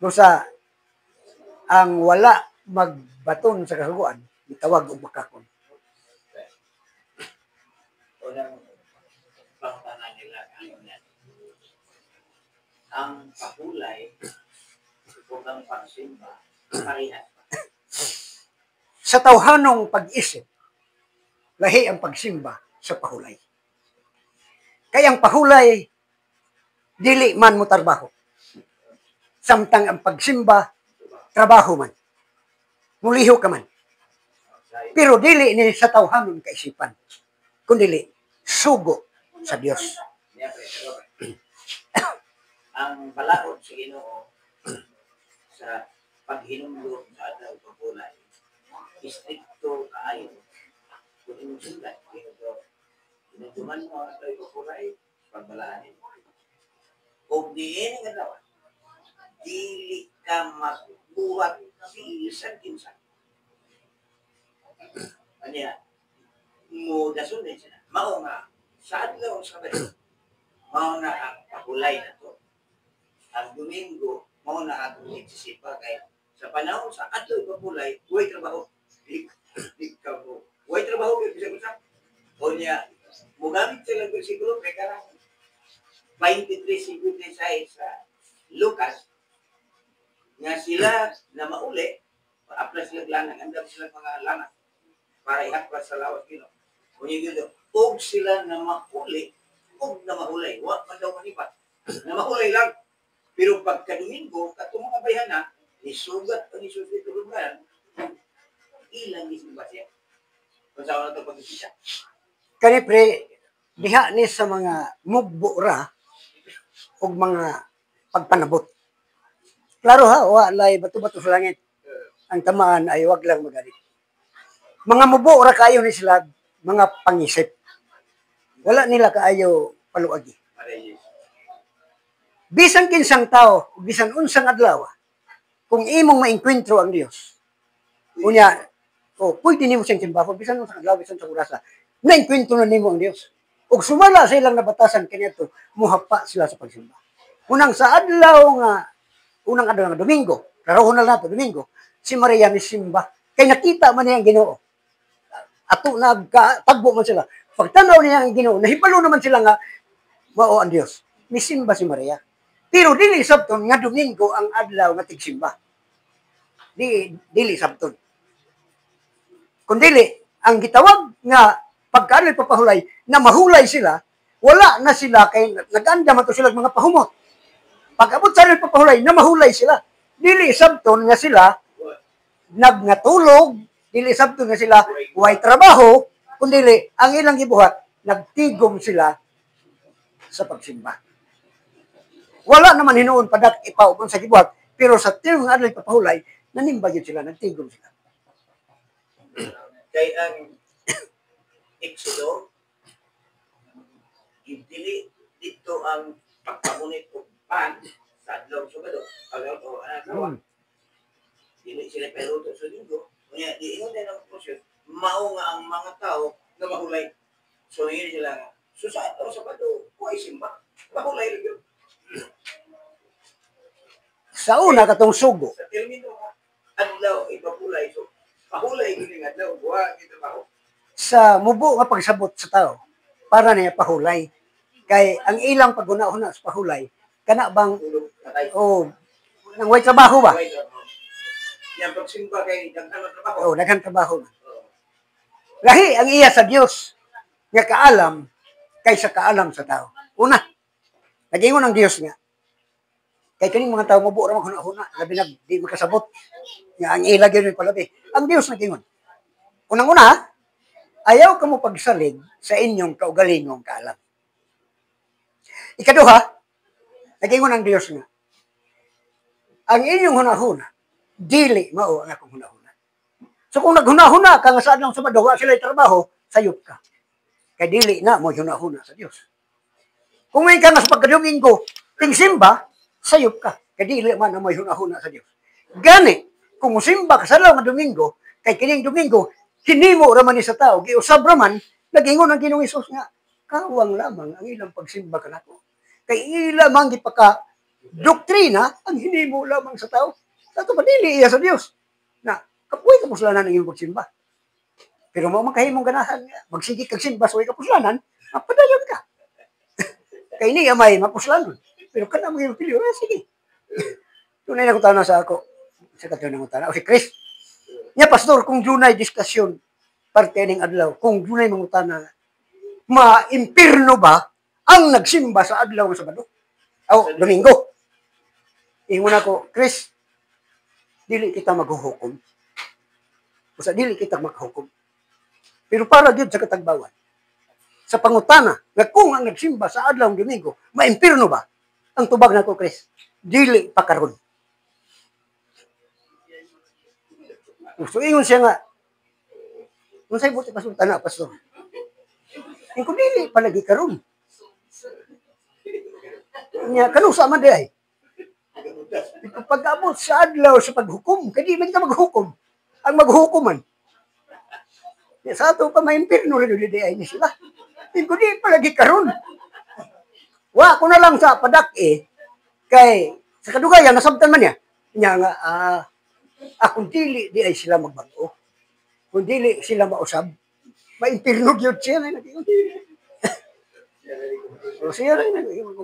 Busa ang wala magbaton sa kasuguan, gitawag og bakakon. Unang pangutana nila ano na ang pahulay ug ang pagsimba, parehas ba? Sa tawhanong pag-isip, lahi ang pagsimba sa pahulay. Kaya ang pahulay, dili man mo trabaho. Samtang ang pagsimba, trabaho man. Muliho ka man. Pero dili ni sa tawhanon kaisipan, kundili sugo sa Dios. Niya, pre, pero, pre, ang balaod sa Ginoo sa paghinumdum sa adlaw pagulay, istrikto kaayo. Kung imong sundan, Ginoo, hinumduman mo ang adlaw pagulay, pagbalaan nimo. Ug diini nga adlaw, dili ka magbuhat bisan kinsa. Anya, mo dason din sila. Mao nga, sa adlaw sa Sabado, mao na ang pahulay na to. Ang Domingo, mao na ang nagsisipa kay sa panahon sa adlaw pahulay, way trabaho. Di ka mo. Way trabaho kay bisag unsa. O niya, mugamit sila ng bersikulo kay karang 23:56 sa Lucas nga sila na mauli, apply sila lanang, andam sila mga lanang para ihaklas sa lawas Ginoo. Unya gyud og sila na mauli og na mahulay, wa man daw manipat. Na mahulay lang. Pero pagka Domingo, katong mga bayhana, nisugat ang Hesus dito lugar, ilang gisimba siya. Kung saan na ito pag-isita. Kani, pre, diha ni sa mga mugbo ra og mga pagpanabot. Klaro ha, walay bato-bato sa langit. Ang tamaan ay wag lang magalit. Mga mubo ra kaayo ni sila mga pangisip. Wala nila kaayo paluagi. Mareyes. Bisan kinsang tao, bisan unsang adlaw, kung imong maengkwentro ang Dios, unya, oh, pwede nimo siyang simbahon, bisan unsang adlaw, bisan sa orasa, naengkwentro na nimo ang Dios. Ug sumala sa ilang nabatasan kaniadto, muhapa sila sa pagsimba. Unang sa adlaw nga, unang adlaw nga Domingo, klarohon na nato, Domingo, si Maria misimba. Kay nakita man niya ang Ginoo. Ato nagtagbo man sila. Pagtanaw niya ang Ginoo, nahibalo naman sila nga mao ang Dios. Misimba si Maria. Pero dili sabton nga Domingo ang adlaw nga tigsimba. Di dili sabton. Kung dili, ang gitawag nga pagkaano'y papahulay, na mahulay sila, wala na sila kay nag-anda man to sila mga pahumot. Pag abot sa adlaw papahulay, na mahulay sila. Dili sabton nga sila nagngatulog, dili sabton nga sila way trabaho, kundi ang ilang gibuhat, nagtigom sila sa pagsimba. Wala naman hinuon padak ipaubon sa gibuhat, pero sa tiwong adlaw papahulay, nanimba gyud sila, nagtigom sila. Kay ang Exodo, dili dito ang pagpamunit og pan sa adlaw Sabado. Adlaw o adlaw. Dili sila peruto sa Linggo. Unya di ingon din ang konklusyon, mao nga ang mga tao na mahulay. So yun sila nga. So sa adlaw Sabado, way simba. Mahulay ra gyud. Sa una katong sugo, Sa termino nga adlaw ipahulay. So pahulay gyud nga adlaw, wa gyud trabaho. Sa mubo nga pagsabot sa tao, para niya pahulay. Kay ang ilang paghuna-huna sa pahulay, kana bang Tulog patay. Oh, nang way trabaho ba? Way trabaho. Yan pagsimba kay daghan ang trabaho. Oh, daghan trabaho. Oo. Lahi ang iya sa Dios nga kaalam kaysa kaalam sa tao. Una, nag-ingon ang Dios nga kay kaning mga tao mubo ra maghuna-huna, labi na di makasabot nga ang ila gyud may palabi. Ang Dios nag-ingon. Unang-una, ayaw kamo pagsalig sa inyong kaugalingong kaalam. Ikaduha, nag-ingon ang Dios nga ang inyong hunahuna dili mao ang akong hunahuna. So kung naghuna-huna ka nga sa adlaw Sabado wa sila trabaho, sayop ka. Kay dili na mo hunahuna sa Dios. Kung may ka nga sa pagkadomingo, tingsimba, sayop ka. Kay dili man na mo hunahuna sa Dios. Gani, kung musimba ka sa adlaw nga Domingo, kay kining Domingo, hinimo ra man ni sa tao, giusab ra man, nag-ingon ang Ginoong Hesus nga, kawang lamang ang ilang pagsimba kanako. Kay ila man gipaka Doktrina ang hinimo lamang sa tao. Sa ato pa dili iya sa Dios. Na kapoy kapuslanan ang imong pagsimba. Pero mao man kahimong ganahan nga magsige kag simba sa way kapuslanan, mapadayon ka. Kay ni amay mapuslanon. Pero kana mo yung piliyo, eh, sige. Tunay na kutana sa ako. Sa katong nangutana. O si Chris. Nya, pastor, kung dunay diskusyon parte ning adlaw, kung dunay mangutana, ma-impirno ba ang nagsimba sa adlaw ng Sabado? O, Domingo. Ingon ako, "Chris, dili kita maghuhukom. Usa dili kita maghukom. Pero para gyud sa katagbawan, sa pangutana nga kung ang nagsimba sa adlaw ng Domingo, maimpirno ba? Ang tubag nako, Chris, dili pa karon." So ingon siya nga, "Unsay buti pasultan na, pastor?" Ingon, "Dili palagi karon." Nya kanusa man di ay. Pag-abot sa adlaw sa paghukom, kay di man ka maghukom. Ang maghukom man. Ya, sa ato pa maimpirno rin di ay ni sila. Ingon, "Di palagi karon." Wa ko na lang sa padak eh, kay sa kadugayan nasabtan man niya. Nya nga kung dili di ay sila magbag-o. Kung dili sila mausab, maimpirno gyud siya na nag-ingon. O siya rin nag-ingon.